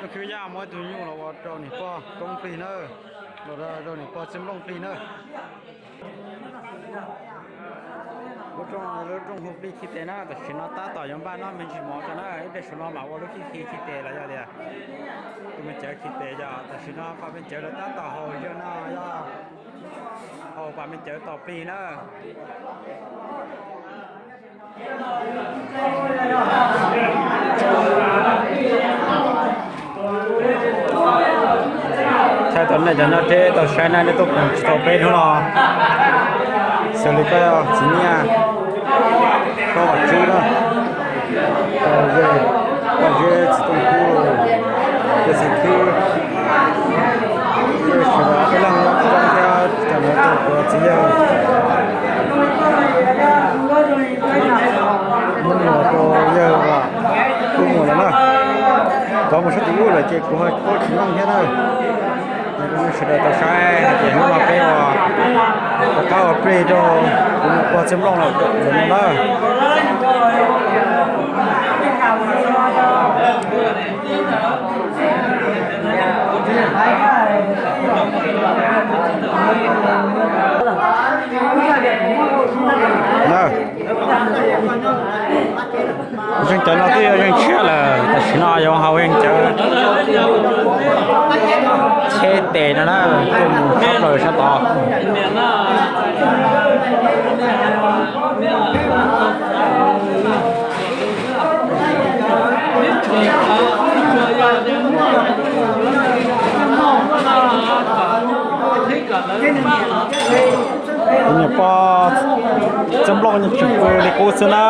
Khwb Yaj muab ib tug nyuj los ua rau niam pog koob plig na, los rau niam pog Txiv Nplooj plig na. Lub rooj, lub rooj hu plig khi tes na, tam sim no tab tom yuav npaj noj me ntsis mov rau na, ib pliag saum no mam ua lub khi khi khi tes los yog tias tus me cawv khi tes yog tam sim no pab me cawv lawv tab tom haus yawg no yog haus pab me cawv tos plig na. Thaij tau nej cov nyob deb tau saib na, nej tuaj koom tsis tau peb hnub no, xws li koj txiv Nyiaj, koj Vam Tswb na, koj Zeb, koj Zeb txiv Tooj Kub, koj Xeeb Khwb, sawv daws peb leeg nyob zoo thiab cov no tuaj puav txiv yawg, hnub no rau yawg Vam Kub mus lawm na. Cov mus sab tim ub lawm ces kuv ho paub tsis meej thiab na. Sawv daws tau saib hais tias hnub no peb ua rov qab ua plig rau kuv niam pog Txiv Nplooj lawm no na. Zeeg cawv no twb yog zeeg tshiab lawm, tam sim no yuav haus zeeg cawv cheb tes no na, tuaj mus tshab plaws sab tod. Kuv niam pog Txiv Nplooj yeej tseem pw li qub xwb na,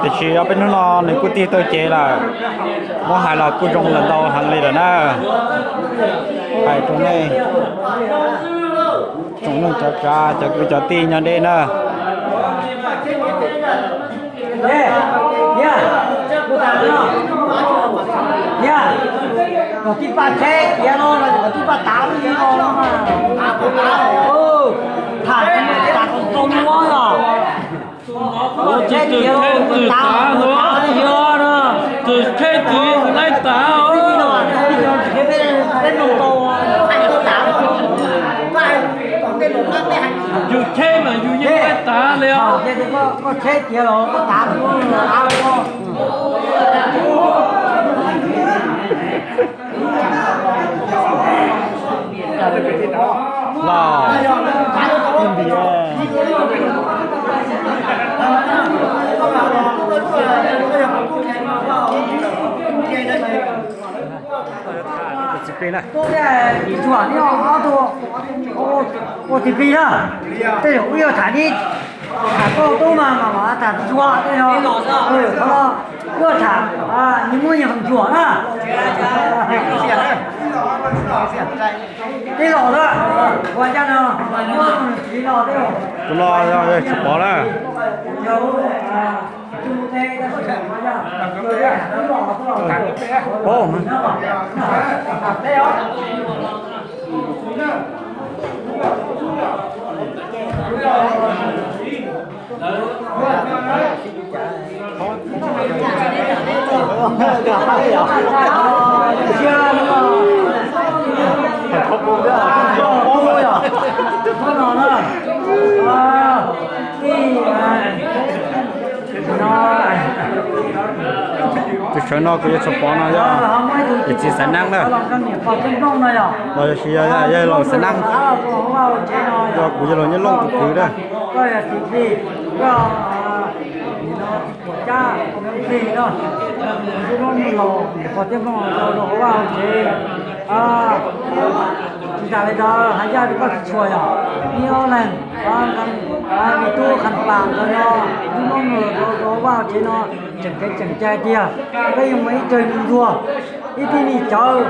tiam sis ob peb hnub no nws kuj tig tau cev lawm, muab hais los kuj zoo lawm ntau heev li lawm na. Hais rau nej tsoom neej tsa, cov kwv cov tij nyob deb na. Kom tij paj tsheb tiav no los kom tij paj tav li no. Tham tas kom txaus muab os. Tus tsheb tiav los kom tav, kom tav li no. Tus tsheb tiav laib tav os. Peb mloog tau. Yus tsheb mas yus yeej laib tav li os. Koj tsheb tiav los koj tav, tav li no. Los, ib ntiag. Txiv plig na. Ua txiv plig na. Tej zaum wb yog tham ib, tham koj tub mas mam tham tsuag tej no. Qhov no wb tham nyias muaj nyias feem cuam na. Tij laug na, ua cas no muaj txiv no tej. Tus no yog Tshuav Pov na. Tus sawv no kuv yog Tshuav Pov no yog yawm txiv Xaiv Neeb na, los yog, yog laus Xaiv Neeb, yog kuv yog laus Nyiaj Looj tus kwv na. Tsis tas li ntawd, hais ncaj rau koj tsis tshua yog ib ob leeg, me tub Khas Pam ntawd no, Nyiaj Looj rau vaj tsev no tseem kev tseem cai tiag. Peb yuav mus ib cag me ntsuag, ib tug me cawv,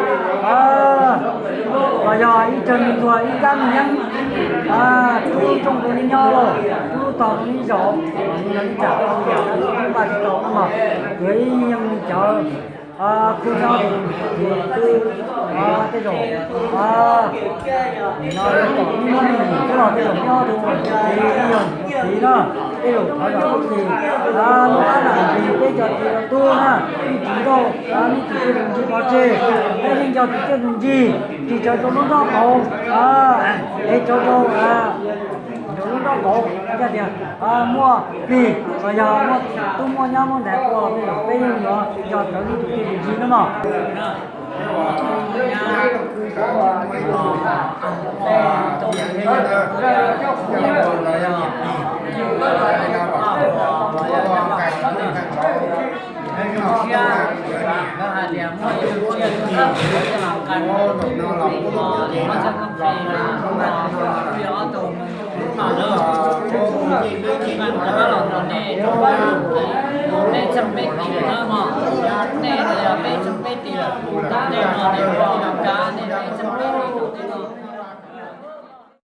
los yog ib cag me ntsuag ib kab me nyab, tub rooj rau neb nyob lauj, tub tog rau neb zaum, ib tsam npaj tsis tau los yuav ib yam me cawv, kuj nyob tus twg, tej zaum nim no kom ib lub me nyuam twb los tej zaum nyob tus txiv, ib yam txiv na, tej zaum thov zam txim. Lub ab lam ntsis peb cov txiv los tub na, ib tsis nkauj, ib tsis peb tsis pov tseg, peb yeej Yog tus tsiaj tus ntsig, tsis tsawv rau lub nrob qauv, es tsawv rau, rau lub nrob qauv, yog tias muaj plig los yog muaj tub muaj nyab muaj ntxhais ua los peb yuav yog tsawv rau tus tsiaj tus ntsig no mog. Siab, lawv hais tias muaj ib tug tsiaj los qas, muaj txoj koob qes, ob tug mus, rov qab los nrog nej, peb txheej peb tis lawm na mog, nej yog peb txheej peb tis lawm, nej no nej ua